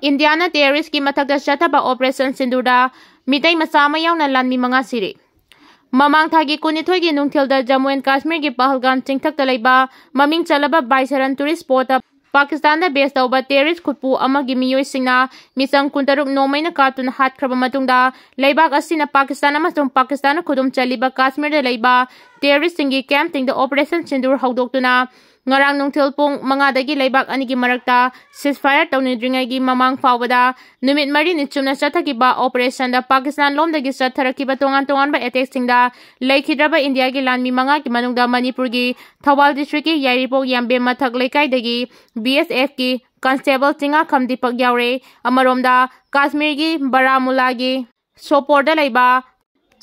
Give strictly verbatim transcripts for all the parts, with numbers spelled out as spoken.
ꯏꯟꯗꯤꯌꯥꯅ ꯇꯦꯔꯣꯔꯤꯁꯀꯤ ꯃꯊꯛꯇ ꯆꯠꯊꯕ ꯑꯣꯄꯔꯦꯁꯟ ꯁꯤꯟꯗꯨꯔꯗ ꯃꯤꯇꯩ ꯃꯆꯥ ꯑꯃ ꯌꯥꯎꯅ ꯂꯥꯟꯃꯤ ꯃꯉꯥ ꯁꯤꯔꯦ꯫ ꯃꯃꯥꯡ ꯊꯥꯒꯤ ꯀꯨꯟꯅꯤꯊꯣꯏꯒꯤ ꯅꯨꯡꯊꯤꯜꯗ ꯖꯝꯃꯨ ꯑꯦꯟ ꯀꯥꯁꯃꯤꯔꯒꯤ ꯄꯍꯜꯒꯥꯝ ꯆꯤꯡꯊꯛꯇ ꯂꯩꯕ ꯃꯃꯤꯡ ꯆꯠꯂꯕ ꯕꯥꯏꯁꯔꯟ ꯇꯨꯔꯤꯁ ꯁ꯭ꯄꯣꯠꯇ ꯄꯥꯀꯤꯁꯇꯥꯟꯗ ꯕꯦꯁ ꯇꯧꯕ ꯇꯦꯔꯣꯔꯤꯁ ꯈꯨꯠꯄꯨ ꯑꯃꯒꯤ ꯃꯤꯑꯣꯏꯁꯤꯡꯅ ꯃꯤꯆꯝ ꯀꯨꯟꯇꯔꯨꯛ ꯅꯣꯡꯃꯩꯅ ꯀꯥꯞꯇꯨꯅ ꯍꯥꯠꯈ꯭ꯔꯕ ꯃꯇꯨꯡꯗ, ꯂꯩꯕꯥꯛ ꯑꯁꯤꯅ ꯄꯥꯀꯤꯁꯇꯥꯟ ꯑꯃꯁꯨꯡ ꯄꯥꯀꯤꯁꯇꯥꯟꯅ ꯈꯨꯗꯨꯝ ꯆꯜꯂꯤꯕ ꯀꯥꯁꯃꯤꯔꯗ ꯂꯩꯕ ꯇꯦꯔꯣꯔꯤꯁꯁꯤꯡꯒꯤ ꯀꯦꯝꯞꯁꯤꯡꯗ ꯑꯣꯄꯔꯦꯁꯟ ꯁꯤꯟꯗꯨꯔ ꯍꯧꯗꯣꯛꯇꯨꯅ, ꯉꯔꯥꯡ ꯅꯨꯡꯊꯤꯜ ꯄꯨꯡ ꯃꯉꯥꯗꯒꯤ ꯂꯩꯕꯥꯛ ꯑꯅꯤꯒꯤ ꯃꯔꯛꯇ ceasefire ꯇꯧꯅꯗ꯭ꯔꯤꯉꯩꯒꯤ ꯃꯃꯥꯡ ꯐꯥꯎꯕꯗ ꯅꯨꯃꯤꯠ ꯃꯔꯤꯅꯤ ꯆꯨꯞꯅ ꯆꯠꯊꯈꯤꯕ ꯑꯣꯄꯔꯦꯁꯟꯗ ꯄꯥꯀꯤꯁꯇꯥꯟ ꯂꯣꯝꯗꯒꯤ ꯆꯠꯊꯔꯛꯈꯤꯕ ꯇꯣꯉꯥꯟ ꯇꯣꯉꯥꯟꯕ ꯑꯦꯇꯦꯛꯁꯤꯡꯗ ꯂꯩꯈꯤꯗ꯭ꯔꯕ ꯏꯟꯗꯤꯌꯥꯒꯤ ꯂꯥꯟꯃꯤ ꯃꯉꯥꯒꯤ ꯃꯅꯨꯡꯗ ꯃꯅꯤꯄꯨꯔꯒꯤ ꯊꯧꯕꯥꯜ ꯗꯤꯁꯇ꯭ꯔꯤꯛꯀꯤ ꯌꯥꯏꯔꯤꯄꯣꯛ ꯌꯥꯝꯕꯦꯝ ꯃꯊꯛ ꯂꯩꯀꯥꯏꯗꯒꯤ ꯕꯤ ꯑꯦꯁ ꯑꯦꯐꯀꯤ ꯀꯟꯁꯇꯦꯕꯜ ꯆꯤꯡꯉꯥꯈꯝ ꯗꯤꯄꯛ ꯌꯥꯎꯔꯦ꯫ ꯑꯃꯔꯣꯝꯗ ꯀꯥꯁꯃꯤꯔꯒꯤ ꯕꯔꯥꯃꯨꯂꯥꯒꯤ ꯁꯣꯄꯣꯔꯗ ꯂꯩꯕ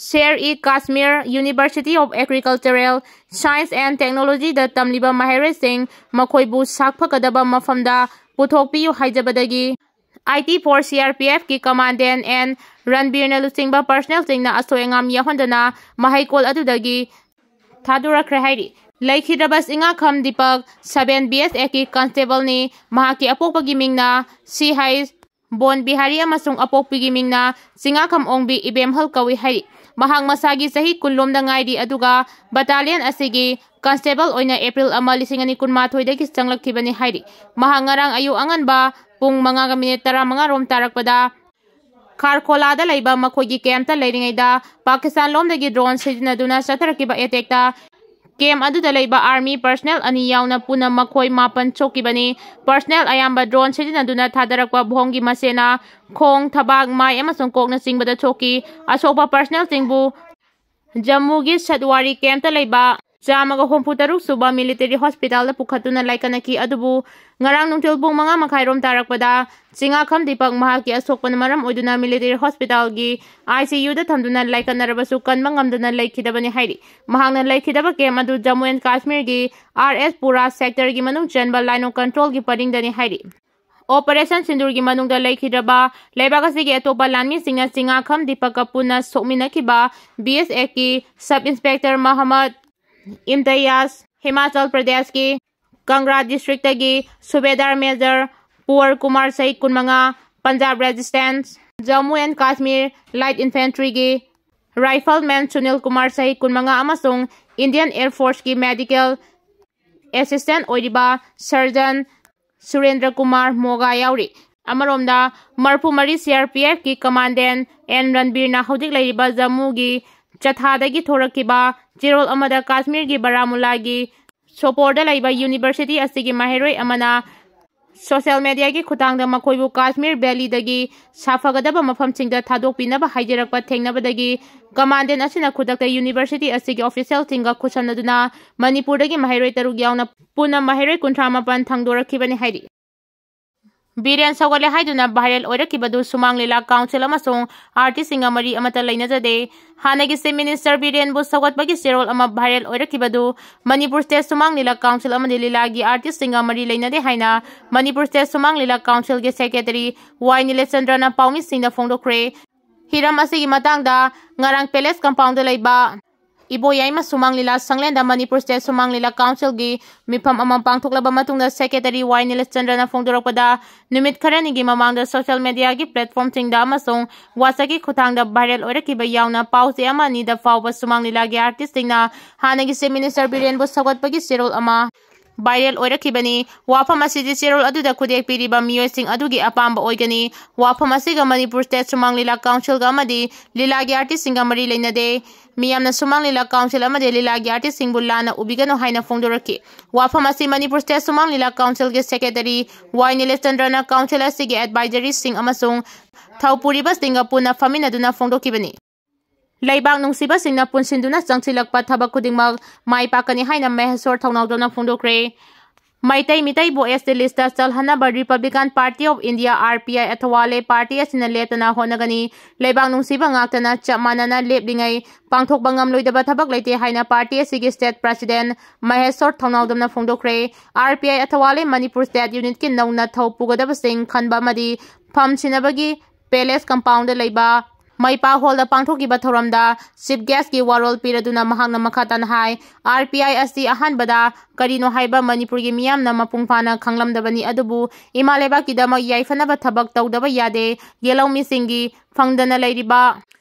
Sher e Kashmir University of Agricultural Science and Technologyꯗ ꯇꯝꯂꯤꯕ ꯃꯍꯩꯔꯣꯏꯁꯤꯡ ꯃꯈꯣꯏꯕꯨ ꯁꯥꯛꯐꯒꯗꯕ ꯃꯐꯝꯗ ꯄꯨꯊꯣꯛꯄꯤꯌꯨ ꯍꯥꯏꯖꯕꯗꯒꯤ I T four C R P Fꯀꯤ Commandant N ꯔꯟꯕꯤꯔꯅ ꯂꯨꯆꯤꯡꯕ personnelꯁꯤꯡꯅ ꯑꯁꯣꯏ ꯑꯉꯥꯝ ꯌꯥꯎꯍꯟꯗꯅ ꯃꯍꯩꯀꯣꯜ ꯑꯗꯨꯗꯒꯤ ꯊꯥꯗꯣꯔꯛꯈ꯭ꯔꯦ ꯍꯥꯏꯔꯤ꯫ ꯂꯩꯈꯤꯗ꯭ꯔꯕ Chingakham Deepak seven B S Fꯀꯤ ꯀꯟꯁꯇꯦꯕꯜꯅꯤ꯫ ꯃꯍꯥꯛꯀꯤ ꯑꯄꯣꯛꯄꯒꯤ ꯃꯤꯡꯅ ꯁꯤ ꯍꯩꯆ ꯕꯣꯟ ꯕꯤꯍꯥꯔꯤ ꯑꯃꯁꯨꯡ ꯑꯄꯣꯛꯄꯤꯒꯤ ꯃꯤꯡꯅ ꯆꯤꯡꯉꯥꯈꯝ ꯑꯣꯡꯕꯤ ꯏꯕꯦꯝꯍꯜ ꯀꯧꯏ ꯍꯥꯏꯔꯤ꯫ ꯃꯍꯥꯛ ꯃꯁꯥꯒꯤ ꯆꯍꯤ ꯀꯨꯟ ꯂꯣꯝꯗ ꯉꯥꯏꯔꯤ, ꯑꯗꯨꯒ ꯕꯇꯥꯂꯤꯌꯟ ꯑꯁꯤꯒꯤ ꯀꯟꯁꯇꯦꯕꯜ ꯑꯣꯏꯅ ꯑꯦꯄ꯭ꯔꯤꯜ ꯑꯃ, ꯂꯤꯁꯤꯡ ꯑꯅꯤ ꯀꯨꯟꯃꯥꯊꯣꯏꯗꯒꯤ ꯆꯪꯂꯛꯈꯤꯕꯅꯤ ꯍꯥꯏꯔꯤ꯫ ꯃꯍꯥꯛ ꯉꯔꯥꯡ ꯑꯌꯨꯛ ꯑꯉꯟꯕ ꯄꯨꯡ ꯃꯉꯥꯒ ꯃꯤꯅꯤꯠ ꯇꯔꯥꯃꯉꯥ ꯔꯣꯝ ꯇꯥꯔꯛꯄꯗ ꯈꯥꯔꯈꯣꯂꯥꯗ ꯂꯩꯕ ꯃꯈꯣꯏꯒꯤ ꯀꯦꯝꯞꯇ ꯂꯩꯔꯤꯉꯩꯗ ꯄꯥꯀꯤꯁꯇꯥꯟ ꯂꯣꯝꯗꯒꯤ ꯗ꯭ꯔꯣꯟ ꯁꯤꯖꯤꯟꯅꯗꯨꯅ ꯆꯠꯊꯔꯛꯈꯤꯕ ꯑꯦꯇꯦꯛꯇ ꯀꯦꯝꯞ ꯑꯗꯨꯗ ꯂꯩꯕ ꯑꯥꯔꯃꯤ personnel ꯑꯅꯤ ꯌꯥꯎꯅ ꯄꯨꯟꯅ ꯃꯈꯣꯏ ꯃꯥꯄꯟ ꯁꯣꯛꯈꯤꯕꯅꯤ꯫ Personnel ꯑꯌꯥꯝꯕ ꯗ꯭ꯔꯣꯟ ꯁꯤꯖꯤꯟꯅꯗꯨꯅ ꯊꯥꯗꯔꯛꯄ ꯕꯣꯝꯒꯤ ꯃꯁꯦꯅ ꯈꯣꯡ, ꯊꯕꯥꯛ, ꯃꯥꯏ ꯑꯃꯁꯨꯡ ꯀꯣꯛꯅꯆꯤꯡꯕꯗ ꯁꯣꯛꯈꯤ꯫ ꯑꯁꯣꯛꯄ personnelꯁꯤꯡꯕꯨ ꯖꯝꯃꯨꯒꯤ ꯁꯠꯋꯥꯔꯤ ꯀꯦꯝꯞꯇ ꯂꯩꯕ ꯆꯥꯝꯃꯒ ꯍꯨꯝꯐꯨ ꯇꯔꯨꯛ ꯁꯨꯕ military hospitalꯗ ꯄꯨꯈꯠꯇꯨꯅ ꯂꯥꯏꯀꯠꯅꯈꯤ꯫ ꯑꯗꯨꯕꯨ ꯉꯔꯥꯡ ꯅꯨꯡꯊꯤꯜ ꯄꯨꯡ ꯃꯉꯥ ꯃꯈꯥꯏ ꯔꯣꯝ ꯇꯥꯔꯛꯄꯗ ꯆꯤꯡꯉꯥꯈꯝ ꯗꯤꯄꯛ ꯃꯍꯥꯛꯀꯤ ꯑꯁꯣꯛꯄꯅ ꯃꯔꯝ ꯑꯣꯏꯗꯨꯅ military hospitalꯒꯤ I C Uꯗ ꯊꯝꯗꯨꯅ ꯂꯥꯏꯀꯠꯅꯔꯕꯁꯨ ꯀꯟꯕ ꯉꯝꯗꯅ ꯂꯩꯈꯤꯗꯕꯅꯤ ꯍꯥꯏꯔꯤ꯫ ꯃꯍꯥꯛꯅ ꯂꯩꯈꯤꯗꯕ ꯀꯦꯝꯞ ꯑꯗꯨ ꯖꯝꯃꯨ ꯑꯦꯟ ꯀꯥꯁꯃꯤꯔꯒꯤ ꯑꯥꯔ ꯑꯦꯁ ꯄꯨꯔꯥ sectorꯒꯤ ꯃꯅꯨꯡ ꯆꯟꯕ line of controlꯒꯤ ꯄꯔꯤꯡꯗꯅꯤ ꯍꯥꯏꯔꯤ꯫ ꯑꯣꯄꯔꯦꯁꯟ ꯁꯤꯟꯗꯨꯔꯒꯤ ꯃꯅꯨꯡꯗ ꯂꯩꯈꯤꯗ꯭ꯔꯕ ꯂꯩꯕꯥꯛ ꯑꯁꯤꯒꯤ ꯑꯇꯣꯞꯄ ꯂꯥꯟꯃꯤꯁꯤꯡꯅ ꯆꯤꯡꯉꯥꯈꯝ ꯗꯤꯄꯛꯀ ꯄꯨꯟꯅ ꯁꯣꯛꯃꯤꯟꯅꯈꯤꯕ B S Fꯀꯤ sub inspector ꯃꯍꯝꯃꯗ ꯏꯝꯇꯌꯥꯖ, Himachal ꯄ꯭ꯔꯗꯦꯁꯀꯤ ꯀꯪꯒ꯭ꯔꯥ ꯗꯤꯁꯇ꯭ꯔꯤꯛꯇꯒꯤ ꯁꯨꯕꯦꯗꯥꯔ ꯃꯦꯖꯔ ꯄꯨꯋꯥꯔ ꯀꯨꯃꯥꯔ ꯆꯍꯤ ꯀꯨꯟꯃꯉꯥ, Punjab regiments, Jammu and Kashmir light ꯏꯟꯐꯦꯟꯇ꯭ꯔꯤꯒꯤ ꯔꯥꯏꯐꯜꯃꯦꯟ ꯁꯨꯅꯤꯜ ꯀꯨꯃꯥꯔ ꯆꯍꯤ ꯀꯨꯟꯃꯉꯥ ꯑꯃꯁꯨꯡ ꯏꯟꯗꯤꯌꯟ ꯑꯦꯌꯔ ꯐꯣꯔꯁꯀꯤ ꯃꯦꯗꯤꯀꯦꯜ ꯑꯦꯁꯤꯁꯇꯦꯟ ꯑꯣꯏꯔꯤꯕ ꯁꯔꯖꯟ ꯁꯨꯔꯦꯟꯗ꯭ꯔ ꯀꯨꯃꯥꯔ ꯃꯣꯒꯥ ꯌꯥꯎꯔꯤ꯫ ꯑꯃꯔꯣꯝꯗ, ꯃꯔꯤꯐꯨ ꯃꯔꯤ ꯁꯤ ꯑꯥꯔ ꯄꯤ ꯑꯦꯐꯀꯤ ꯀꯃꯥꯟꯗꯦꯟ ꯑꯦꯟ ꯔꯟꯕꯤꯔꯅ ꯍꯧꯖꯤꯛ ꯂꯩꯔꯤꯕ ꯖꯝꯃꯨꯒꯤ ꯆꯊꯥꯗꯒꯤ ꯊꯣꯔꯛꯈꯤꯕ ꯆꯦꯔꯣꯜ ꯑꯃꯗ ꯀꯥꯁꯃꯤꯔꯒꯤ ꯕꯔꯥꯃꯨꯂꯥꯒꯤ ꯁꯣꯄꯣꯔꯗ ꯂꯩꯕ ꯌꯨꯅꯤꯚꯔꯁꯤꯇꯤ ꯑꯁꯤꯒꯤ ꯃꯍꯩꯔꯣꯏ ꯑꯃꯅ ꯁꯣꯁꯤꯌꯦꯜ ꯃꯦꯗꯤꯌꯥꯒꯤ ꯈꯨꯠꯊꯥꯡꯗ ꯃꯈꯣꯏꯕꯨ ꯀꯥꯁꯃꯤꯔ ꯚꯦꯂꯤꯗꯒꯤ ꯁꯥꯐꯒꯗꯕ ꯃꯐꯝꯁꯤꯡꯗ ꯊꯥꯗꯣꯛꯄꯤꯅꯕ ꯍꯥꯏꯖꯔꯛꯄ ꯊꯦꯡꯅꯕꯗꯒꯤ ꯀꯃꯥꯟꯗꯦꯟ ꯑꯁꯤꯅ ꯈꯨꯗꯛꯇ ꯌꯨꯅꯤꯚꯔꯁꯤꯇꯤ ꯑꯁꯤꯒꯤ ꯑꯣꯐꯤꯁꯤꯌꯦꯜꯁꯤꯡꯒ ꯈꯨꯠꯁꯝꯅꯗꯨꯅ ꯃꯅꯤꯄꯨꯔꯗꯒꯤ ꯃꯍꯩꯔꯣꯏ ꯇꯔꯨꯛ ꯌꯥꯎꯅ ꯄꯨꯟꯅ ꯃꯍꯩꯔꯣꯏ ꯀꯨꯟꯊ꯭ꯔꯥ ꯃꯥꯄꯟ ꯊꯥꯡꯗꯣꯔꯛꯈꯤꯕꯅꯤ ꯍꯥꯏꯔꯤ꯫ ꯕꯤꯔꯦꯟ ꯁꯧꯒꯠꯂꯦ ꯍꯥꯏꯗꯨꯅ ꯚꯥꯏꯔꯦꯜ ꯑꯣꯏꯔꯛꯈꯤꯕꯗꯨ ꯁꯨꯃꯥꯡ ꯂꯤꯂꯥ ꯀꯥꯎꯟꯁꯤꯜ ꯑꯃꯁꯨꯡ ꯑꯥꯔꯇꯤꯁꯁꯤꯡꯒ ꯃꯔꯤ ꯑꯃꯠꯇ ꯂꯩꯅꯖꯗꯦ꯫ ꯍꯥꯟꯅꯒꯤ ꯆꯤꯐ ꯃꯤꯅꯤꯁꯇꯔ ꯕꯤꯔꯦꯟꯕꯨ ꯁꯧꯒꯠꯄꯒꯤ ꯆꯦꯔꯣꯜ ꯑꯃ ꯚꯥꯏꯔꯦꯜ ꯑꯣꯏꯔꯛꯈꯤꯕꯗꯨ ꯃꯅꯤꯄꯨꯔ ꯁ꯭ꯇꯦꯠ ꯁꯨꯃꯥꯡ ꯂꯤꯂꯥ ꯀꯥꯎꯟꯁꯤꯜ ꯑꯃꯗꯤ ꯂꯤꯂꯥꯒꯤ ꯑꯥꯔꯇꯤꯁꯁꯤꯡꯒ ꯃꯔꯤ ꯂꯩꯅꯗꯦ ꯍꯥꯏꯅ ꯃꯅꯤꯄꯨꯔ ꯁ꯭ꯇꯦꯠ ꯁꯨꯃꯥꯡ ꯂꯤꯂꯥ ꯀꯥꯎꯟꯁꯤꯜꯒꯤ ꯁꯦꯀ꯭ꯔꯦꯇꯔꯤ ꯋꯥꯏ ꯅꯤꯂꯦꯁꯆꯟꯗ꯭ꯔꯅ ꯄꯥꯎꯃꯤꯁꯤꯡꯗ ꯐꯣꯡꯗꯣꯛꯈ꯭ꯔꯦ꯫ ꯍꯤꯔꯝ ꯑꯁꯤꯒꯤ ꯃꯇꯥꯡꯗ ꯉꯔꯥꯡ ꯄꯦꯂꯦꯁ ꯀꯝꯄꯥꯎꯟꯗ ꯂꯩꯕ ꯏꯕꯣꯌꯥꯏꯃ ꯁꯨꯃꯥꯡ ꯂꯤꯂꯥ ꯁꯪꯂꯦꯟꯗ ꯃꯅꯤꯄꯨꯔ ꯁ꯭ꯇꯦꯠ ꯁꯨꯃꯥꯡ ꯂꯤꯂꯥ ꯀꯥꯎꯟꯁꯤꯜꯒꯤ ꯃꯤꯐꯝ ꯑꯃ ꯄꯥꯡꯊꯣꯛꯂꯕ ꯃꯇꯨꯡꯗ ꯁꯦꯀ꯭ꯔꯦꯇꯔꯤ ꯋꯥꯏ ꯅꯤꯂꯦꯁꯆꯟꯗ꯭ꯔꯅ ꯐꯣꯡꯗꯣꯔꯛꯄꯗ, ꯅꯨꯃꯤꯠ ꯈꯔꯅꯤꯒꯤ ꯃꯃꯥꯡꯗ ꯁꯣꯁꯤꯌꯦꯜ ꯃꯦꯗꯤꯌꯥꯒꯤ ꯄ꯭ꯂꯦꯠꯐꯣꯔꯝꯁꯤꯡꯗ ꯑꯃꯁꯨꯡ WhatsApp-ꯀꯤ ꯈꯨꯠꯊꯥꯡꯗ ꯚꯥꯏꯔꯦꯜ ꯑꯣꯏꯔꯛꯈꯤꯕ ꯌꯥꯎꯅ ꯄꯥꯎꯆꯦ ꯑꯃ ꯑꯅꯤꯗ ꯐꯥꯎꯕ ꯁꯨꯃꯥꯡ ꯂꯤꯂꯥꯒꯤ ꯑꯥꯔꯇꯤꯁꯁꯤꯡꯅ ꯍꯥꯟꯅꯒꯤ ꯆꯤꯐ ꯃꯤꯅꯤꯁꯇꯔ ꯕꯤꯔꯦꯟꯕꯨ ꯁꯧꯒꯠꯄꯒꯤ ꯆꯦꯔꯣꯜ ꯑꯃ ꯚꯥꯏꯔꯦꯜ ꯑꯣꯏꯔꯛꯈꯤꯕꯅꯤ꯫ ꯋꯥꯐꯝ ꯑꯁꯤꯗꯤ ꯆꯦꯔꯣꯜ ꯑꯗꯨꯗ ꯈꯨꯗꯦꯛ ꯄꯤꯔꯤꯕ ꯃꯤꯑꯣꯏꯁꯤꯡ ꯑꯗꯨꯒꯤ ꯑꯄꯥꯝꯕ ꯑꯣꯏꯒꯅꯤ꯫ ꯋꯥꯐꯝ ꯑꯁꯤꯒ ꯃꯅꯤꯄꯨꯔ ꯁ꯭ꯇꯦꯠ ꯁꯨꯃꯥꯡ ꯂꯤꯂꯥ ꯀꯥꯎꯟꯁꯤꯜꯒ ꯑꯃꯗꯤ ꯂꯤꯂꯥꯒꯤ ꯑꯥꯔꯇꯤꯁꯁꯤꯡꯒ ꯃꯔꯤ ꯂꯩꯅꯗꯦ꯫ ꯃꯤꯌꯥꯝꯅ ꯁꯨꯃꯥꯡ ꯂꯤꯂꯥ ꯀꯥꯎꯟꯁꯤꯜ ꯑꯃꯗꯤ ꯂꯤꯂꯥꯒꯤ ꯑꯥꯔꯇꯤꯁꯁꯤꯡꯕꯨ ꯂꯥꯟꯅ ꯎꯕꯤꯒꯅꯨ ꯍꯥꯏꯅ ꯐꯣꯡꯗꯣꯔꯛꯈꯤ꯫ ꯋꯥꯐꯝ ꯑꯁꯤ ꯃꯅꯤꯄꯨꯔ ꯁ꯭ꯇꯦꯠ ꯁꯨꯃꯥꯡ ꯂꯤꯂꯥ ꯀꯥꯎꯟꯁꯤꯜꯒꯤ ꯁꯦꯀ꯭ꯔꯦꯇꯔꯤ ꯋꯥꯏ ꯅꯤꯂꯦꯁꯆꯟꯗ꯭ꯔꯅ ꯀꯥꯎꯟꯁꯤꯜ ꯑꯁꯤꯒꯤ ꯑꯦꯗꯚꯥꯏꯖꯔꯤꯁꯤꯡ ꯑꯃꯁꯨꯡ ꯊꯧꯄꯨꯔꯤꯕꯁꯤꯡꯒ ꯄꯨꯟꯅ ꯐꯝꯃꯤꯟꯅꯗꯨꯅ ꯐꯣꯡꯗꯣꯛꯈꯤꯕꯅꯤ꯫ ꯂꯩꯕꯥꯛ ꯅꯨꯡꯁꯤꯕꯁꯤꯡꯅ ꯄꯨꯟꯁꯤꯟꯗꯨꯅ ꯆꯪꯁꯤꯜꯂꯛꯄ ꯊꯕꯛ ꯈꯨꯗꯤꯡꯃꯛ ꯃꯥꯏ ꯄꯥꯛꯀꯅꯤ ꯍꯥꯏꯅ ꯃꯍꯦꯁꯣꯔ ꯊꯧꯅꯥꯎꯖꯝꯅ ꯐꯣꯡꯗꯣꯛꯈ꯭ꯔꯦ꯫ ꯃꯩꯇꯩ ꯃꯤꯇꯩꯕꯨ ꯑꯦꯁ ꯇꯤ ꯂꯤꯁꯇ ꯆꯜꯍꯟꯅꯕ republican party of India, RPI, Athawale party ꯑꯁꯤꯅ ꯂꯦꯞꯇꯅ ꯍꯣꯠꯅꯒꯅꯤ꯫ ꯂꯩꯕꯥꯛ ꯅꯨꯡꯁꯤꯕ ꯉꯥꯛꯇꯅ ꯆꯞ ꯃꯥꯟꯅꯅ ꯂꯦꯞꯂꯤꯉꯩ ꯄꯥꯡꯊꯣꯛꯄ ꯉꯝꯂꯣꯏꯗꯕ ꯊꯕꯛ ꯂꯩꯇꯦ ꯍꯥꯏꯅ ꯄꯥꯔꯇꯤ ꯑꯁꯤꯒꯤ ꯁ꯭ꯇꯦꯠ ꯄ꯭ꯔꯁꯤꯗꯦꯟ ꯃꯍꯦꯁꯣꯔ ꯊꯧꯅꯥꯎꯖꯝꯅ ꯐꯣꯡꯗꯣꯛꯈ꯭ꯔꯦ꯫ RPI ꯑꯊꯋꯥꯂꯦ ꯃꯅꯤꯄꯨꯔ ꯁ꯭ꯇꯦꯠ ꯌꯨꯅꯤꯠꯀꯤ ꯅꯧꯅ ꯊꯧ ꯄꯨꯒꯗꯕꯁꯤꯡ ꯈꯟꯕ ꯑꯃꯗꯤ ꯐꯝ ꯁꯤꯟꯅꯕꯒꯤ ꯄꯦꯂꯦꯁ ꯀꯝꯄꯥꯎꯟꯗ ꯂꯩꯕ ꯃꯩꯄꯥ ꯍꯣꯜꯗ ꯄꯥꯡꯊꯣꯛꯈꯤꯕ ꯊꯧꯔꯝꯗ ꯆꯤꯐ ꯒꯦꯁꯀꯤ ꯋꯥꯔꯣꯜ ꯄꯤꯔꯗꯨꯅ ꯃꯍꯥꯛꯅ ꯃꯈꯥ ꯇꯥꯅ ꯍꯥꯏ, ꯑꯥꯔ ꯄꯤ ꯑꯥꯏ ꯑꯁꯤ ꯑꯍꯥꯟꯕꯗ ꯀꯔꯤꯅꯣ ꯍꯥꯏꯕ ꯃꯅꯤꯄꯨꯔꯒꯤ ꯃꯤꯌꯥꯝꯅ ꯃꯄꯨꯡ ꯐꯥꯅ ꯈꯪꯂꯝꯗꯕꯅꯤ, ꯑꯗꯨꯕꯨ ꯏꯃꯥ ꯂꯩꯕꯥꯛꯀꯤꯗꯃꯛ ꯌꯥꯏꯐꯅꯕ ꯊꯕꯛ ꯇꯧꯗꯕ ꯌꯥꯗꯦ, ꯌꯦꯜꯍꯧꯃꯤꯁꯤꯡꯒꯤ ꯐꯪꯗꯅ ꯂꯩꯔꯤꯕ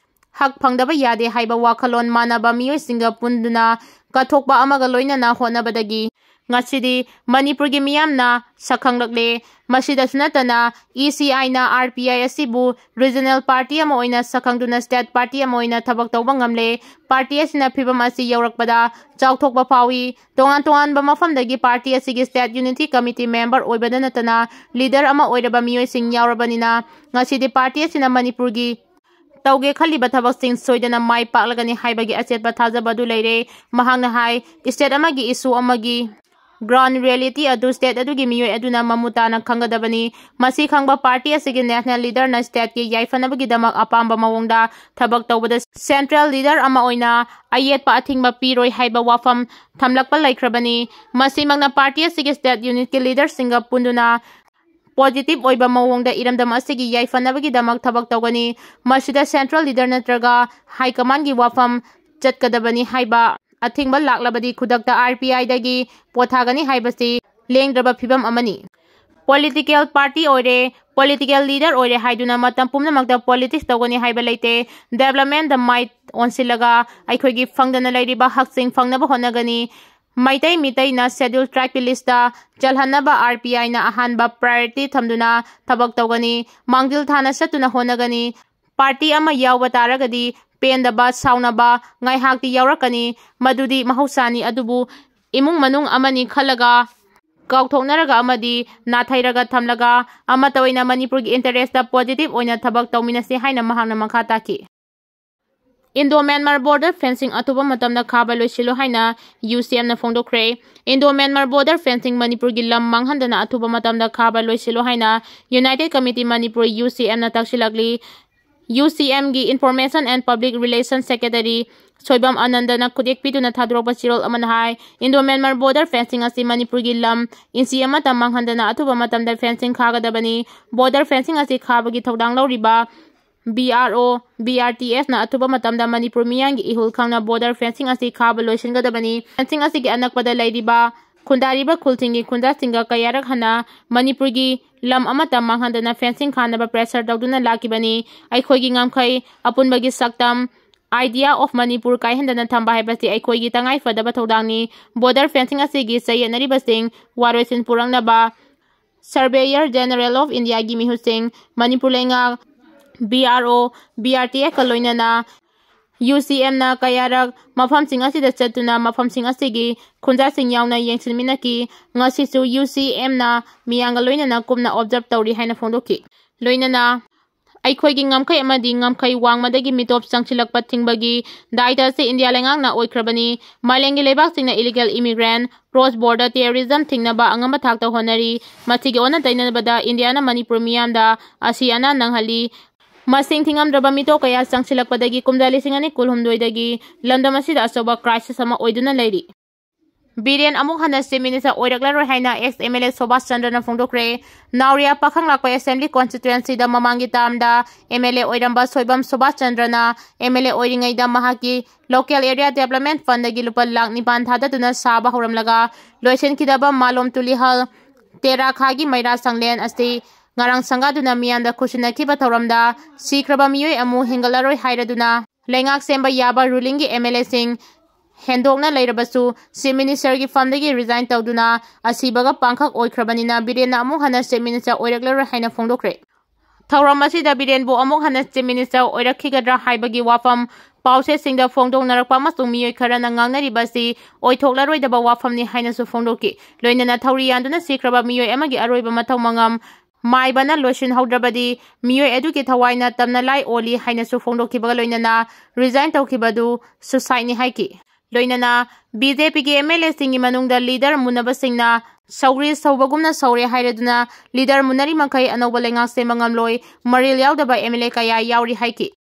ꯍꯛ ꯐꯪꯗꯕ ꯌꯥꯗꯦ ꯍꯥꯏꯕ ꯋꯥꯈꯜꯂꯣꯟ ꯃꯥꯟꯅꯕ ꯃꯤꯑꯣꯏꯁꯤꯡꯒ ꯄꯨꯟꯗꯨꯅ ꯀꯠꯊꯣꯛꯄ ꯑꯃꯒ ꯂꯣꯏꯅꯅ ꯍꯣꯠꯅꯕꯗꯒꯤ ꯉꯁꯤꯗꯤ ꯃꯅꯤꯄꯨꯔꯒꯤ ꯃꯤꯌꯥꯝꯅ ꯁꯛꯈꯪꯂꯛꯂꯦ꯫ ꯃꯁꯤꯗꯁꯨ ꯅꯠꯇꯅ, ꯏ ꯁꯤ ꯑꯥꯏꯅ ꯑꯥꯔ ꯄꯤ ꯑꯥꯏ ꯑꯁꯤꯕꯨ ꯔꯤꯖꯅꯦꯜ ꯄꯥꯔꯇꯤ ꯑꯃ ꯑꯣꯏꯅ ꯁꯛꯈꯪꯗꯨꯅ ꯁ꯭ꯇꯦꯠ ꯄꯥꯔꯇꯤ ꯑꯃ ꯑꯣꯏꯅ ꯊꯕꯛ ꯇꯧꯕ ꯉꯝꯂꯦ꯫ ꯄꯥꯔꯇꯤ ꯑꯁꯤꯅ ꯐꯤꯕꯝ ꯑꯁꯤ ꯌꯧꯔꯛꯄꯗ ꯆꯥꯎꯊꯣꯛꯄ ꯐꯥꯎꯏ꯫ ꯇꯣꯉꯥꯟ ꯇꯣꯉꯥꯟꯕ ꯃꯐꯝꯗꯒꯤ ꯄꯥꯔꯇꯤ ꯑꯁꯤꯒꯤ ꯁ꯭ꯇꯦꯠ ꯌꯨꯅꯤꯇꯤ ꯀꯃꯤꯇꯤ ꯃꯦꯝꯕꯔ ꯑꯣꯏꯕꯗ ꯅꯠꯇꯅ ꯂꯤꯗꯔ ꯑꯃ ꯑꯣꯏꯔꯕ ꯃꯤꯑꯣꯏꯁꯤꯡ ꯌꯥꯎꯔꯕꯅꯤꯅ ꯉꯁꯤꯗꯤ ꯄꯥꯔꯇꯤ ꯑꯁꯤꯅ ꯃꯅꯤꯄꯨꯔꯒꯤ ꯇꯧꯒꯦ ꯈꯜꯂꯤꯕ ꯊꯕꯛꯁꯤꯡ ꯁꯣꯏꯗꯅ ꯃꯥꯏ ꯄꯥꯛꯂꯒꯅꯤ ꯍꯥꯏꯕꯒꯤ ꯑꯆꯦꯠꯄ ꯊꯥꯖꯕ ꯑꯗꯨ ꯂꯩꯔꯦ꯫ ꯃꯍꯥꯛꯅ ꯍꯥꯏ, ꯁ꯭ꯇꯦꯠ ꯑꯃꯒꯤ ꯏꯁꯨ ꯑꯃꯒꯤ ꯒ꯭ꯔꯥꯎꯟ ꯔꯤꯌꯦꯂꯤꯇꯤ ꯑꯗꯨ ꯁ꯭ꯇꯦꯠ ꯑꯗꯨꯒꯤ ꯃꯤꯑꯣꯏ ꯑꯗꯨꯅ ꯃꯃꯨꯠ ꯇꯥꯅ ꯈꯪꯒꯗꯕꯅꯤ꯫ ꯃꯁꯤ ꯈꯪꯕ ꯄꯥꯔꯇꯤ ꯑꯁꯤꯒꯤ ꯅꯦꯁꯅꯦꯜ ꯂꯤꯗꯔꯅ ꯁ꯭ꯇꯦꯠꯀꯤ ꯌꯥꯏꯐꯅꯕꯒꯤꯗꯃꯛ ꯑꯄꯥꯝꯕ ꯃꯑꯣꯡꯗ ꯊꯕꯛ ꯇꯧꯕꯗ ꯁꯦꯟꯇ꯭ꯔꯦꯜ ꯂꯤꯗꯔ ꯑꯃ ꯑꯣꯏꯅ ꯑꯌꯦꯠꯄ ꯑꯊꯤꯡꯕ ꯄꯤꯔꯣꯏ ꯍꯥꯏꯕ ꯋꯥꯐꯝ ꯊꯝꯂꯛꯄ ꯂꯩꯈ꯭ꯔꯕꯅꯤ꯫ ꯃꯁꯤꯃꯛꯅ ꯄꯥꯔꯇꯤ ꯑꯁꯤꯒꯤ ꯁ꯭ꯇꯦꯠ ꯌꯨꯅꯤꯠꯀꯤ ꯂꯤꯗꯔꯁꯤꯡꯒ ꯄꯨꯟꯗꯨꯅ ꯄꯣꯖꯤꯇꯤꯚ ꯑꯣꯏꯕ ꯃꯑꯣꯡꯗ ꯏꯔꯝꯗꯝ ꯑꯁꯤꯒꯤ ꯌꯥꯏꯐꯅꯕꯒꯤꯗꯃꯛ ꯊꯕꯛ ꯇꯧꯒꯅꯤ꯫ ꯃꯁꯤꯗ ꯁꯦꯟꯇ꯭ꯔꯦꯜ ꯂꯤꯗꯔ ꯅꯠꯇ꯭ꯔꯒ ꯍꯥꯏ ꯀꯃꯥꯟꯒꯤ ꯋꯥꯐꯝ ꯆꯠꯀꯗꯕꯅꯤ ꯍꯥꯏꯕ ꯑꯊꯤꯡꯕ ꯂꯥꯛꯂꯕꯗꯤ ꯈꯨꯗꯛꯇ ꯑꯥꯔ ꯄꯤ ꯑꯥꯏꯗꯒꯤ ꯄꯣꯊꯥꯒꯅꯤ ꯍꯥꯏꯕꯁꯤ ꯂꯦꯡꯗ꯭ꯔꯕ ꯐꯤꯕꯝ ꯑꯃꯅꯤ꯫ ꯄꯣꯂꯤꯇꯤꯀꯦꯜ ꯄꯥꯔꯇꯤ ꯑꯣꯏꯔꯦ, ꯄꯣꯂꯤꯇꯤꯀꯦꯜ ꯂꯤꯗꯔ ꯑꯣꯏꯔꯦ ꯍꯥꯏꯗꯨꯅ ꯃꯇꯝ ꯄꯨꯝꯅꯃꯛꯇ ꯄꯣꯂꯤꯇꯤꯛꯁ ꯇꯧꯒꯅꯤ ꯍꯥꯏꯕ ꯂꯩꯇꯦ꯫ ꯗꯦꯕꯂꯞꯃꯦꯟꯗ ꯃꯥꯏ ꯑꯣꯟꯁꯤꯜꯂꯒ ꯑꯩꯈꯣꯏꯒꯤ ꯐꯪꯗꯅ ꯂꯩꯔꯤꯕ ꯍꯛꯁꯤꯡ ꯐꯪꯅꯕ ꯍꯣꯠꯅꯒꯅꯤ꯫ ꯃꯩꯇꯩ ꯃꯤꯇꯩꯅ ꯁꯦꯗ꯭ꯌꯨꯜ ꯇ꯭ꯔꯥꯏꯕꯀꯤ ꯂꯤꯁꯇ ꯆꯜꯍꯟꯅꯕ ꯑꯥꯔ ꯄꯤ ꯑꯥꯏꯅ ꯑꯍꯥꯟꯕ ꯄ꯭ꯔꯥꯏꯌꯣꯔꯤꯇꯤ ꯊꯝꯗꯨꯅ ꯊꯕꯛ ꯇꯧꯒꯅꯤ꯫ ꯃꯥꯡꯖꯤꯜ ꯊꯥꯅ ꯆꯠꯇꯨꯅ ꯍꯣꯠꯅꯒꯅꯤ꯫ ꯄꯥꯔꯇꯤ ꯑꯃ ꯌꯥꯎꯕ ꯇꯥꯔꯒꯗꯤ ꯄꯦꯟꯗꯕ, ꯁꯥꯎꯅꯕ ꯉꯥꯏꯍꯥꯛꯇꯤ ꯌꯥꯎꯔꯛꯀꯅꯤ, ꯃꯗꯨꯗꯤ ꯃꯍꯧꯁꯥꯅꯤ꯫ ꯑꯗꯨꯕꯨ ꯏꯃꯨꯡ ꯃꯅꯨꯡ ꯑꯃꯅꯤ ꯈꯜꯂꯒ, ꯀꯥꯎꯊꯣꯛꯅꯔꯒ ꯑꯃꯗꯤ ꯅꯥꯊꯩꯔꯒ ꯊꯝꯂꯒ ꯑꯃꯠꯇ ꯑꯣꯏꯅ ꯃꯅꯤꯄꯨꯔꯒꯤ ꯏꯟꯇꯔꯦꯁꯇ ꯄꯣꯖꯤꯇꯤꯚ ꯑꯣꯏꯅ ꯊꯕꯛ ꯇꯧꯃꯤꯟꯅꯁꯤ ꯍꯥꯏꯅ ꯃꯍꯥꯛꯅ ꯃꯈꯥ ꯇꯥꯈꯤ꯫ ꯏꯟꯗꯣ ꯃ꯭ꯌꯥꯟꯃꯥꯔ ꯕꯣꯔꯗꯔ ꯐꯦꯟꯁꯤꯡ ꯑꯊꯨꯕ ꯃꯇꯝꯗ ꯈꯥꯕ ꯂꯣꯏꯁꯤꯜꯂꯨ ꯍꯥꯏꯅ ꯌꯨ ꯁꯤ ꯑꯦꯝꯅ ꯐꯣꯡꯗꯣꯛꯈ꯭ꯔꯦ꯫ ꯏꯟꯗꯣ ꯃ꯭ꯌꯥꯟꯃꯥꯔ ꯕꯣꯔꯗꯔ ꯐꯦꯟꯁꯤꯡ ꯃꯅꯤꯄꯨꯔꯒꯤ ꯂꯝ ꯃꯥꯡꯍꯟꯗꯅ ꯑꯊꯨꯕ ꯃꯇꯝꯗ ꯈꯥꯕ ꯂꯣꯏꯁꯤꯜꯂꯨ ꯍꯥꯏꯅ ꯌꯨꯅꯥꯏꯇꯦꯗ ꯀꯃꯤꯇꯤ ꯃꯅꯤꯄꯨꯔ, ꯌꯨ ꯁꯤ ꯑꯦꯝꯅ ꯇꯥꯛꯁꯤꯜꯂꯛꯂꯤ꯫ ꯌꯨ ꯁꯤ ꯑꯦꯝꯒꯤ information and public relation secretary Soibam ꯑꯅꯟꯗꯅ ꯈꯨꯗꯦꯛ ꯄꯤꯗꯨꯅ ꯊꯥꯗꯣꯔꯛꯄ ꯆꯦꯔꯣꯜ ꯑꯃꯅ ꯍꯥꯏ, ꯏꯟꯗꯣ ꯃ꯭ꯌꯥꯟꯃꯥꯔ ꯕꯣꯔꯗꯔ ꯐꯦꯟꯁꯤꯡ ꯑꯁꯤ ꯃꯅꯤꯄꯨꯔꯒꯤ ꯂꯝ ꯏꯟꯆꯤ ꯑꯃꯠꯇ ꯃꯥꯡꯍꯟꯗꯅ ꯑꯊꯨꯕ ꯃꯇꯝꯗ ꯐꯦꯟꯁꯤꯡ ꯈꯥꯒꯗꯕꯅꯤ꯫ ꯕꯣꯔꯗꯔ ꯐꯦꯟꯁꯤꯡ ꯑꯁꯤ ꯈꯥꯕꯒꯤ ꯊꯧꯗꯥꯡ ꯂꯧꯔꯤꯕ B R O, B R T F ꯅ ꯑꯊꯨꯕ ꯃꯇꯝꯗ ꯃꯅꯤꯄꯨꯔ ꯃꯤꯌꯥꯝꯒꯤ ꯏꯍꯨꯜ ꯈꯪꯅ border fencing ꯑꯁꯤ ꯈꯥꯕ ꯂꯣꯏꯁꯤꯟꯒꯗꯕꯅꯤ꯫ Fencing ꯑꯁꯤꯒꯤ ꯑꯅꯛꯄꯗ ꯂꯩꯔꯤꯕ ꯈꯨꯟꯗꯥꯔꯤꯕ ꯈꯨꯜꯁꯤꯡꯒꯤ ꯈꯨꯟꯖꯥꯁꯤꯡꯒ ꯀꯌꯥꯔꯛ ꯍꯟꯅ ꯃꯅꯤꯄꯨꯔꯒꯤ ꯂꯝ ꯑꯃꯠꯇ ꯃꯥꯡꯍꯟꯗꯅ fencing ꯈꯥꯅꯕ pressure ꯇꯧꯗꯨꯅ ꯂꯥꯛꯈꯤꯕꯅꯤ꯫ ꯑꯩꯈꯣꯏꯒꯤ ꯉꯝꯈꯩ, ꯑꯄꯨꯟꯕꯒꯤ ꯁꯛꯇꯝ, Idea of Manipur ꯀꯥꯏꯍꯟꯗꯅ ꯊꯝꯕ ꯍꯥꯏꯕꯁꯤ ꯑꯩꯈꯣꯏꯒꯤ ꯇꯉꯥꯏ ꯐꯗꯕ ꯊꯧꯗꯥꯡꯅꯤ꯫ Border fencing ꯑꯁꯤꯒꯤ ꯆꯌꯦꯠꯅꯔꯤꯕꯁꯤꯡ ꯋꯥꯔꯣꯏꯁꯤꯟ ꯄꯨꯔꯛꯅꯕ Surveyor General of India ꯒꯤ ꯃꯤꯍꯨꯠꯁꯤꯡ, ꯃꯅꯤꯄꯨꯔ ꯂꯩꯉꯥꯛ, B R O, B R T F ꯀ ꯂꯣꯏꯅꯅ U C M ꯅ ꯀꯌꯥꯔꯛ ꯃꯐꯝꯁꯤꯡ ꯑꯁꯤꯗ ꯆꯠꯇꯨꯅ ꯃꯐꯝꯁꯤꯡ ꯑꯁꯤꯒꯤ ꯈꯨꯟꯖꯥꯁꯤꯡ ꯌꯥꯎꯅ ꯌꯦꯡꯁꯤꯟꯃꯤꯟꯅꯈꯤ꯫ ꯉꯁꯤꯁꯨ U C M ꯅ ꯃꯤꯌꯥꯝꯒ ꯂꯣꯏꯅꯅ ꯀꯨꯞꯅ observe ꯇꯧꯔꯤ ꯍꯥꯏꯅ ꯐꯣꯡꯗꯣꯛꯈꯤ꯫ ꯂꯣꯏꯅꯅ ꯑꯩꯈꯣꯏꯒꯤ ꯉꯝꯈꯩ ꯑꯃꯗꯤ ꯉꯝꯈꯩ ꯋꯥꯡꯃꯗꯒꯤ ꯃꯤꯇꯣꯞ ꯆꯪꯁꯤꯜꯂꯛꯄ ꯊꯤꯡꯕꯒꯤ ꯗꯥꯏꯇ ꯑꯁꯤ ꯏꯟꯗꯤꯌꯥ ꯂꯩꯉꯥꯛꯅ ꯑꯣꯏꯈ꯭ꯔꯕꯅꯤ꯫ ꯃꯥꯂꯦꯝꯒꯤ ꯂꯩꯕꯥꯛꯁꯤꯡꯅ illegal immigrant, cross border terrorism ꯊꯤꯡꯅꯕ ꯑꯉꯝꯕ ꯊꯥꯛꯇ ꯍꯣꯠꯅꯔꯤ꯫ ꯃꯁꯤꯒꯤ ꯑꯣꯟꯅ ꯇꯩꯅꯕꯗ ꯏꯟꯗꯤꯌꯥꯅ ꯃꯅꯤꯄꯨꯔ ꯃꯤꯌꯥꯝꯗ ꯑꯁꯤ ꯑꯅꯥ ꯅꯪꯍꯜꯂꯤ꯫ ꯃꯁꯤꯡ ꯊꯤꯉꯝꯗ꯭ꯔꯕ ꯃꯤꯇꯣꯞ ꯀꯌꯥ ꯆꯪꯁꯤꯜꯂꯛꯄꯗꯒꯤ ꯀꯨꯝꯖꯥ ꯂꯤꯁꯤꯡ ꯑꯅꯤ ꯀꯨꯟꯍꯨꯝꯗꯣꯏꯗꯒꯤ ꯂꯝꯗꯝ ꯑꯁꯤꯗ ꯑꯆꯧꯕ crisis ꯑꯃ ꯑꯣꯏꯗꯨꯅ ꯂꯩꯔꯤ꯫ ꯕꯤꯔꯦꯟ ꯑꯃꯨꯛ ꯍꯟꯅ Chief Minister ꯑꯣꯏꯔꯛꯂꯔꯣꯏ ꯍꯥꯏꯅ ex M L A Subhas ꯆꯟꯗ꯭ꯔꯅ ꯐꯣꯡꯗꯣꯛꯈ꯭ꯔꯦ꯫ Nauriya ꯄꯥꯈꯪꯂꯥꯛꯄ Assembly Constituency ꯗ ꯃꯃꯥꯡꯒꯤ term the M L A ꯑꯣꯏꯔꯝꯕ Soibam Subhas ꯆꯟꯗ꯭ꯔꯅ M L A ꯑꯣꯏꯔꯤꯉꯩꯗ ꯃꯍꯥꯛꯀꯤ Local Area Development Fund ꯗꯒꯤ ꯂꯨꯄꯥ ꯂꯥꯈ ꯅꯤꯄꯥꯟ ꯊꯥꯗꯗꯨꯅ ꯁꯥꯕ ꯍꯧꯔꯝꯂꯒ ꯂꯣꯏꯁꯤꯟꯈꯤꯗꯕ ꯃꯥꯂꯣꯝ ꯇꯨꯂꯤꯍꯜ ꯇꯦꯔꯥꯈꯥꯒꯤ ꯃꯩꯔꯥ ꯁꯪꯂꯦꯟ ꯑꯁꯤ ꯉꯔꯥꯡ ꯁꯪꯒꯥꯗꯨꯅ ꯃꯤꯌꯥꯝꯗ ꯈꯨꯠꯁꯤꯟꯅꯈꯤꯕ ꯊꯧꯔꯝꯗ ꯁꯤꯈ꯭ꯔꯕ ꯃꯤꯑꯣꯏ ꯑꯃꯨꯛ ꯍꯦꯟꯒꯠꯂꯔꯣꯏ ꯍꯥꯏꯔꯗꯨꯅ ꯂꯩꯉꯥꯛ ꯁꯦꯝꯕ ꯌꯥꯕ ruling ꯒꯤ M L A ꯁꯤꯡ ꯍꯦꯟꯗꯣꯛꯅ ꯂꯩꯔꯕꯁꯨ Chief Minister ꯒꯤ fund ꯗꯒꯤ resign ꯇꯧꯗꯨꯅ ꯑꯁꯤꯕꯒ ꯄꯥꯡꯈꯛ ꯑꯣꯏꯈ꯭ꯔꯕꯅꯤꯅ ꯕꯤꯔꯦꯟꯅ ꯑꯃꯨꯛ ꯍꯟꯅ Chief Minister ꯑꯣꯏꯔꯛꯂꯔꯣꯏ ꯍꯥꯏꯅ ꯐꯣꯡꯗꯣꯛꯈ꯭ꯔꯦ꯫ ꯊꯧꯔꯝ ꯑꯁꯤꯗ ꯕꯤꯔꯦꯟꯕꯨ ꯑꯃꯨꯛ ꯍꯟꯅ Chief Minister ꯑꯣꯏꯔꯛꯈꯤꯒꯗ꯭ꯔꯥ ꯍꯥꯏꯕꯒꯤ ꯋꯥꯐꯝ ꯄꯥꯎꯆꯦꯁꯤꯡꯗ ꯐꯣꯡꯗꯣꯛꯅꯔꯛꯄ ꯑꯃꯁꯨꯡ ꯃꯤꯑꯣꯏ ꯈꯔꯅ ꯉꯥꯡꯅꯔꯤꯕ ꯑꯁꯤ ꯑꯣꯏꯊꯣꯛꯂꯔꯣꯏꯗꯕ ꯋꯥꯐꯝꯅꯤ ꯍꯥꯏꯅꯁꯨ ꯐꯣꯡꯗꯣꯛꯈꯤ꯫ ꯂꯣꯏꯅꯅ ꯊꯧꯔꯤ ꯌꯥꯟꯗꯨꯅ ꯁꯤꯈ꯭ꯔꯕ ꯃꯤꯑꯣꯏ ꯑꯃꯒꯤ ꯑꯔꯣꯏꯕ ꯃꯊꯧ ꯃꯉꯝ ꯃꯥꯏꯕꯅ ꯂꯣꯏꯁꯤꯟꯍꯧꯗ꯭ꯔꯕꯗꯤ ꯃꯤꯑꯣꯏ ꯑꯗꯨꯒꯤ ꯊꯋꯥꯏꯅ ꯇꯝꯅ ꯂꯥꯏ ꯑꯣꯜꯂꯤ ꯍꯥꯏꯅꯁꯨ ꯐꯣꯡꯗꯣꯛꯈꯤꯕꯒ ꯂꯣꯏꯅꯅ resign ꯇꯧꯈꯤꯕꯗꯨ suicide ꯅꯤ ꯍꯥꯏꯈꯤ꯫ ꯂꯣꯏꯅꯅ B J P ꯒꯤ M L A ꯁꯤꯡꯒꯤ ꯃꯅꯨꯡꯗ leader ꯃꯨꯟꯅꯕꯁꯤꯡꯅ ꯁꯧꯒ꯭ꯔꯤ ꯁꯧꯕꯒꯨꯝꯅ ꯁꯧꯔꯦ ꯍꯥꯏꯔꯗꯨꯅ leader ꯃꯨꯟꯅꯔꯤ ꯃꯈꯩ ꯑꯅꯧꯕ ꯂꯩꯉꯥꯛ ꯁꯦꯝꯕ ꯉꯝꯂꯣꯏ, ꯃꯔꯤꯜ ꯌꯥꯎꯗꯕ M L A ꯀꯌꯥ ꯌꯥꯎꯔꯤ ꯍꯥꯏꯈꯤ꯫